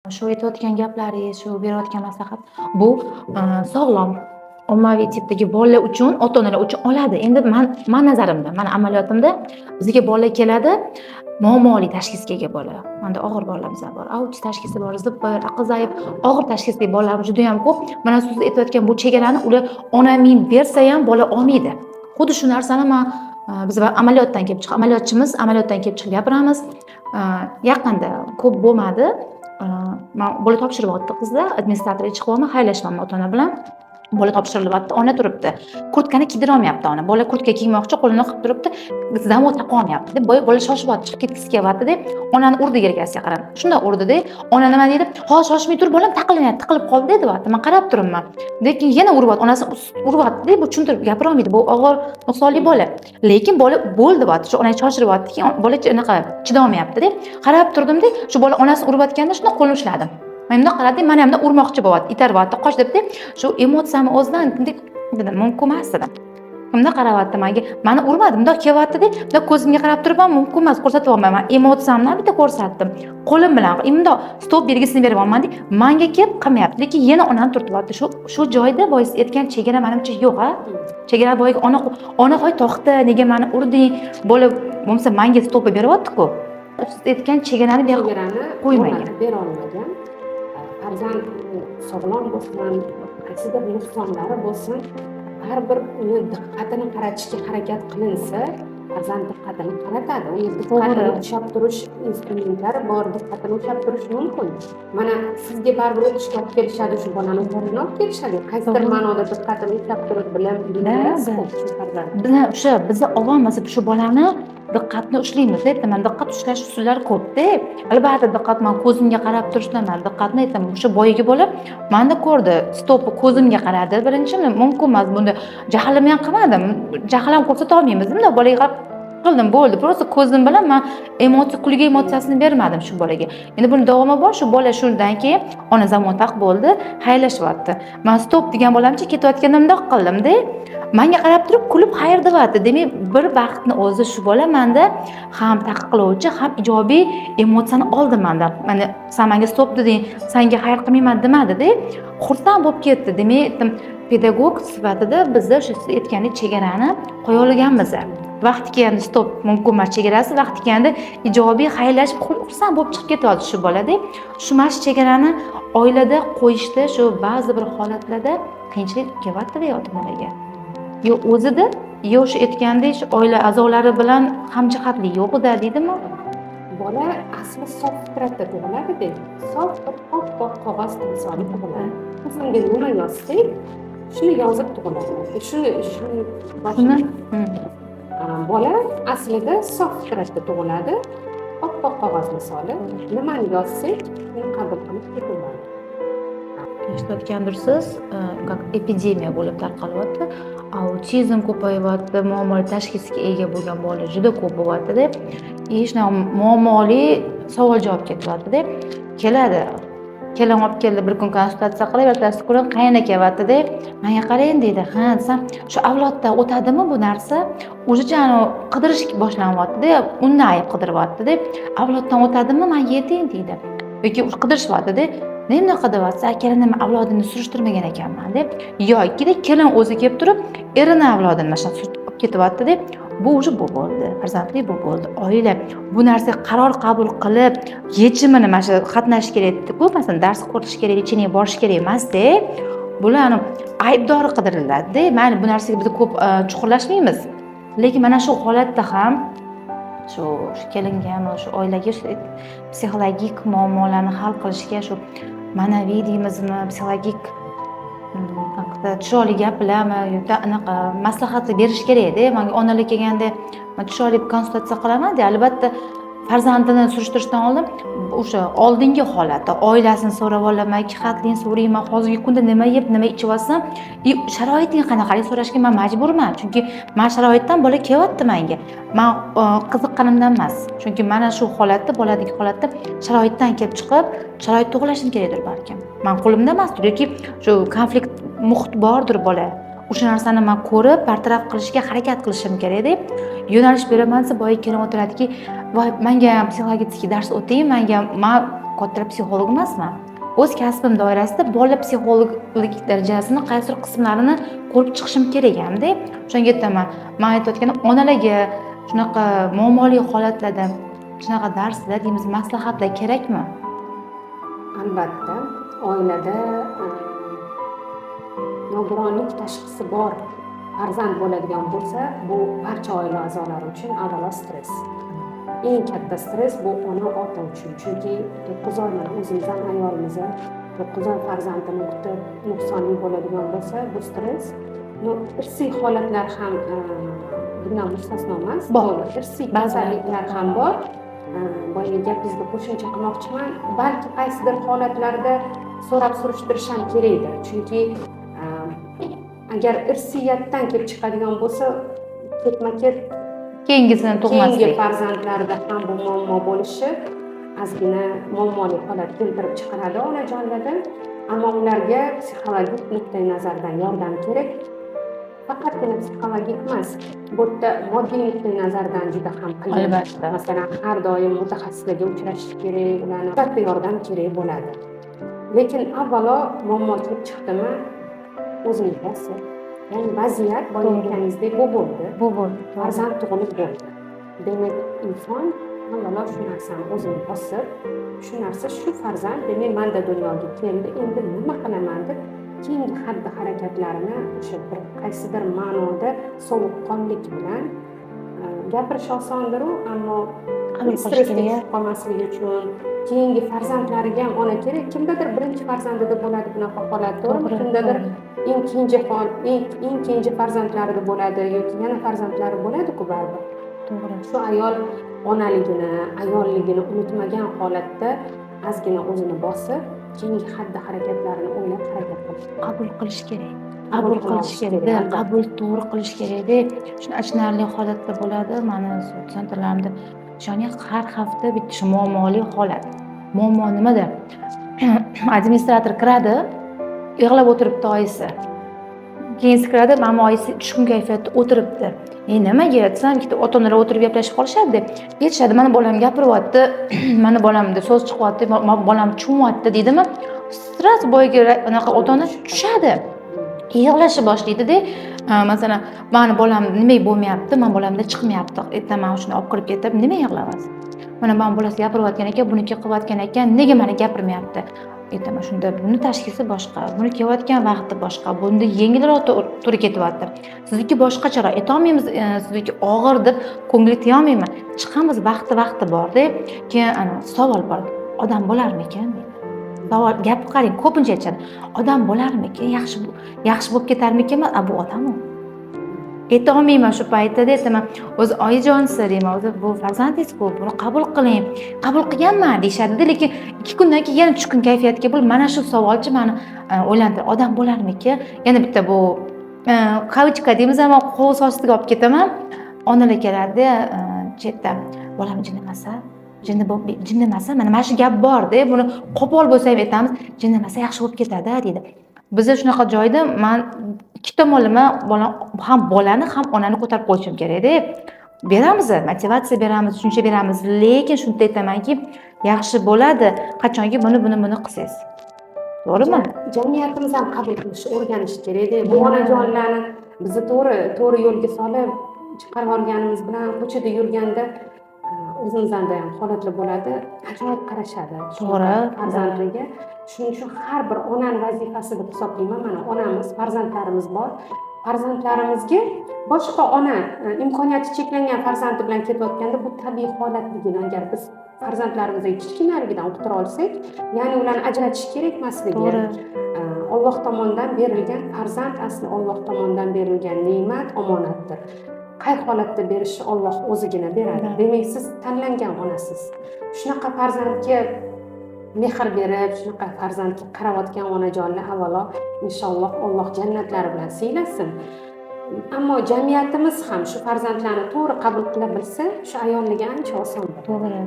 Shu aytayotgan gaplaringiz, shu berayotgan maslahat bu sog'lom, ommaviy tipdagi bolalar uchun, ota-onalar uchun oladi. Endi man nazarimda, mani amaliyotimda bizga bola keladi, muammoli tashxisga ega bola. Manda og'ir bolalarimiz ham bor. Autist tashxisi bor, ЗПР, aql zaif, og'ir tashxisli bolalarimiz judayam ko'p. Mana siz aytayotgan bu chegarani ular ona ming bersa ham bola olmaydi. Xuddi shu narsani man biz amaliyotdan kelib chiqib, amaliyotchimiz, amaliyotdan kelib chiqib gapiramiz. Yaqinda ko'p bo'lmadi. Man bola topshiryapti qizlar, administratorga chiqyapman, xayrlashyapman ota-ona bilan. Bola topshirilyapti, ona turibdi. Kurtkani kiydirolmayapti ona. Bola kurtka kiymoqchi, qo'lini qilib turibdi, замок taqolmayapti. Deb bola shoshyapti, chiqib ketgisi kelyapti deb onani urdi yelkasiga qarab. Shunday urdida, ona nima deydi? "Hozir shoshmay tur, bolam taqilmayapti, tiqilib qoldi", deyapti. Man qarab turibman. Lekin yana uryapti, onasi uryapti, bu tushuntirib gapirolmaydi. Bu og'ir nuqsonli bola. Lekin bola bo'ldi deyapti. Shu onani shoshiryapti, keyin bola anaqa chidolmayapti deb qarab turdimda, shu bola onasini urayotganda shunday qo'lini ushladim. Men bundoq qaradim, mani ham urmoqchi bo'lyapti, itaryapti, qoch debdi. Shu emotsiyamni o'zidan dedim, mumkin emas dedim. Bundoq qarayapti menga, mani urmadi, bundoq kelyapti-da, bundoq ko'zimga qarab turib ham mumkin emas, ko'rsatyapman. Man emotsiyamni bitta ko'rsatdim. Qo'lim bilan bundoq stop belgisini beryapman-da, manga kelib qilmayapti, lekin yana onani turtyapti. Shu joyda boya siz aytgan chegara manimcha yo'q, a? Chegara boyagi ona hoy to'xta, nega mani urding? Bola bo'lmasa manga stopni beryapti-ku. Siz aytgan chegarani bu yoqqa Chegarani qo'ymagan. Bera olmagan. Farzand sog'lom bo'lsin, qaysidir nuqsonlari bo'lsin, baribir uni diqqatini qaratishga harakat qilinsa, farzand diqqatini qaratadi. Uni diqqatini ushlab turish instrumentlari bor, diqqatini ushlab turish mumkin. Mana sizga baribir o'qishga olib kelishadi, shu bolani o'rnini olib kelishadi. Qaysidir ma'noda diqqatini ushlab turib bilim bilasiz shu farzand. Biza o'sha biza olamiz shu bolani diqqatni ushlaymiz aytaman, diqqat ushlash usullari ko'pda. Albatta, diqqat man ko'zimga qarab turishdan man diqqatni aytaman. O'sha boyagi bola mani ko'rdi, stop, ko'zimga qaradi birinchi. Mumkin emas, bunda jahlimni ham qilmadim, jahl ham ko'rsata olmaymiz. Bundoq bolaga qarab qildim, bo'ldi. Просто ko'zim bilan man emotsiya, kulgi emotsiyasini bermadim shu bolaga. Endi buni davomi bor. Shu bola shundan keyin ona zamon taq bo'ldi, xayrlashyapti. Man stop degan bolamcha ketayotganda mundoq qildimda, manga qarab turib kulib xayr deyapti. Demak, bir vaqtni o'zi shu bola manda ham taqiqlovchi, ham ijobiy emotsiyani oldi mandan. Mana san manga stop deding, sanga xayr qilmayman demadida, xursand bo'lib ketdi. Demak, aytdim, pedagog sifatida biza o'sha siz aytgandek chegarani qo'ya olganmiz. Vaqti kelganda stop, mumkin emas chegarasi, vaqti kelganda ijobiy xayrlashib, xursand bo'lib chiqib ketyapti shu bolada. Shu mana shu chegarani oilada qo'yishda shu ba'zi bir holatlarda qiyinchilik kelyaptida ota onalarga, yo o'zida, yo o'sha aytgandek shu oila a'zolari bilan hamjihatlik yo'qida deydimi. Bola asli sof fitratda tug'iladida, sof bir oppoq qog'oz timsoli tug'iladi. Biz unga nima yozsak, shuni yozib tug'iladi. Shuni shuni Bola aslida sof fitratda tug'iladi, oppoq qog'oz misoli. Nimani yozsak, shuni qabul qilib ketaveradi. Eshitayotgandirsiz, как epidemiya bo'lib tarqalyapti, autizm ko'payyapti, muammoli tashxisga ega bo'lgan bolalar juda ko'p bo'lyaptida. И shunaqa muammoli savol javob ketyaptida. Keladi, kelin olib keldi, bir kun konsultatsiya qilib, ertasi kuni qayerga kelyaptida, manga qarang deydi. Ha desam, shu avloddan o'tadimi bu narsa? Уже qidirish boshlanyaptida, undan ayb qidiryaptida. Avloddan o'tadimi, manga ayting deydi yoki qidirishyaptida. Nima bunaqa deyapsiz, kelinim avlodini surishtirmagan ekanman deb, yokida kelin o'zi kelib turib erini avlodini mana shunaqa olib ketyapti deb. Bu уже bu bo'ldi, farzandli bu bo'ldi, oila bu narsaga qaror qabul qilib, yechimini mana shu qatnashish kerak ku. Masalan, dars ko'rish kerak, лечение ga borish kerak emasda, bularni aybdori qidiriladida. Mayli, bu narsaga biz ko'p chuqurlashmaymiz, lekin mana shu holatda ham shu kelingami, shu oilaga shu psixologik muammolarni hal qilishga shu ma'naviy deymizmi, psixologik haqida chiroyli gaplarmi, anaqa maslahat berish kerakda. Manga onalar kelganda man chiroyli konsultatsiya qilamanda, albatta, farzandini surishtirishdan oldin o'sha oldingi holati, oilasini so'rab olaman, ikki xatlikni so'rayman, hozirgi kunda nima yeb, nima ichyapsan и sharoiting qanaqaligini so'rashga man majburman, chunki man sharoitdan bola kelyapti manga. Man qiziqqanimdan emas, chunki mana shu holatda, boladagi holatda sharoitdan kelib chiqib, sharoit to'g'irlashim kerakdir balkim, man qo'limda emasdir yoki shu konflikt muhit bordir, bola o'sha narsani man ko'rib, bartaraf qilishga harakat qilishim kerak deb yo'nalish beraman desa, boya kelin o'tiradiki, voy, manga ham психологический dars o'ting, manga man Kattalar psixolog emasman, o'z kasbim doirasida bola psixologlik darajasini qaysidir qismlarini ko'rib chiqishim kerak hamda o'shanga aytaman. Man aytayotganim, onalarga shunaqa muammoli holatlarda shunaqa darslar deymiz, maslahatlar kerakmi? Albatta, oilada nogironlik tashxisi bor farzand bo'ladigan bo'lsa, bu barcha oila a'zolari uchun avvalo stress. Eng katta stress bu ona, ota uchun, chunki 9 oy, mana o'zimiz ham ayolmiz, 9 oy farzandini kutib, nuqsonli bo'ladigan bo'lsa, bu stress. Ну, irsiy holatlar ham bundan mustasno emas. Bor. To'g'ri, irsiy Ba'zilar. kasalliklar ham bor. Boyagi gapingizga qo'shimcha qilmoqchiman, balki qaysidir holatlarda so'rab surishtirish ham kerakdir, chunki agar irsiyatdan kelib chiqadigan bo'lsa, ketma ket keyingisini keyingi tug'maslik farzandlarda ham bu muammo bo'lishi ozgina muammoli holat keltirib chiqaradi onajonlarda. Ammo ularga psixologik nuqtai nazardan yordam kerak. Faqatgina psixologik emas, bu yerda moddiy nuqtai nazardan juda ham qiyin. Masalan, har doim mutaxassislarga uchrashish kerak, ularni albatta yordam kerak bo'ladi. Lekin avvalo muammo kelib chiqdimi, o'zini bosib, ya'ni vaziyat boya aytganingizdek bu bo'ldi, Bu bo'ldi. Farzand tug'ilib bo'ldi, demak, inson avvalo shu narsani o'zini bosib, shu narsa, shu farzand, demak, manda dunyoga keldi, endi nima qilaman deb keyingi xatti harakatlarini o'sha bir qaysidir ma'noda sovuqqonlik bilan gapirish osondiru, ammo qabul qilish stressga kerak. tushib qolmasligi uchun keyingi farzandlariga ham ona kerak. Kimdadir birinchi farzandida bo'ladi bunaqa holat, to'g'rimi? Kimdadir eng kenja farzandlarida bo'ladi yoki yana farzandlari bo'ladiku baribir. Shu ayol onaligini, ayolligini unutmagan holatda ozgina o'zini bosib, keyingi xatti harakatlarini o'ylab harakat qilish. Qabul qilish kerak. Qabul Qabul qilish qilish kerak. kerak, albatta. Qabul to'g'ri qilish kerakda. Shuni achinarli holatda bo'ladi mani sud центр larimda, ishoning, har hafta bitta shu muammoli holat. Muammo nimada? Administrator kiradi, yig'lab o'tiribdi oyisi. Keyinsi kiradi, mana oyisi tushkun kayfiyatda o'tiribdi. E, nimaga desam, ikkita ota onalar o'tirib gaplashib qolishadi, aytishadi: "Mani bolam gapiryapti, mani bolamda so'z chiqyapti, bolam tushunyapti", deydimi, сразу boyagi anaqa ota ona tushadi, yig'lashni boshlaydida. Masalan, "Mani bolam nimaga bo'lmayapti, mani bolamda chiqmayapti". Ertaman shuni olib kirib ketib, "Nima yig'layapsiz? Mana mani bolasi gapirayotgan ekan, buniki qilayotgan ekan, nega mana gapirmayapti?" Aytaman shunda: "Buni tashxisi boshqa, buni kelayotgan vaqti boshqa, bunda yengilroq to'g'ri ketyapti, sizniki boshqacharoq. Aytolmaymiz, sizniki og'ir deb ko'ngli tiyolmayman, chiqamiz, vaqti vaqti borda". Keyin ana savol bor: "Odam bo'larmikan?" deydi. Savol, gap qarang, ko'pincha aytishadi: "Odam bo'larmikan, yaxshi yaxshi bo'lib ketarmikan?" A, bu odam u aytolmayman shu paytda. Aytaman: "O'zi oyijonsi", deyman, "o'zi bu farzandingizku, buni qabul qiling". "Qabul qilganman", deyishadida, lekin 2 kundan keyin yana tushkun kayfiyatga bo'lib, mana shu savolchi mani o'ylantiradi: "Odam bo'larmikan?" Yana bitta bu кавычка deymiz, ammo qog'oz ostiga olib ketaman. Onalar keladida chetdan: "Bolam jinni emasa, jinni bo'lib, jinni emasa". Mana shu gap borda, buni qo'pol bo'lsa ham aytamiz: "Jinni emasa, yaxshi bo'lib ketadi", deydi. Biza shunaqa joyda man ikki tomonlama bola, ham bolani, ham onani ko'tarib qo'yishim kerakda. Beramiz, motivatsiya beramiz, tushuncha beramiz, lekin shuni aytamanki, yaxshi bo'ladi, qachonki buni, buni, buni qilsangiz, to'g'rimi? Jamiyatimiz ham qabul qilishni o'rganishi kerakda. Bu onajonlarni bizni to'g'ri to'g'ri yo'lga solib chiqarib yuborganimiz bilan ko'chada yurganda o'zimizda ham holatlar bo'ladi, ajoyib qarashadi farzandlarga. Shuning uchun har bir onani vazifasi deb hisoblayman. Mana onamiz, farzandlarimiz bor, farzandlarimizga boshqa ona imkoniyati cheklangan farzandi bilan ketayotganda bu tabiiy holatligini agar biz farzandlarimizga kichkinaligidan uqtira olsak, ya'ni ularni ajratish kerak emasligi, Olloh tomonidan berilgan farzand asli Olloh tomonidan berilgan ne'mat, omonatdir. Qay holatda berishni Olloh o'zigina beradi. Demak, siz tanlangan onasiz. Shunaqa farzandga mehr berib, shunaqa farzandga qarayotgan onajonlar avvalo inshaalloh Olloh jannatlari bilan siylasin. Ammo jamiyatimiz ham shu farzandlarni to'g'ri qabul qila bilsa, shu ayollarga ancha oson bo'ladi. To'g'ri.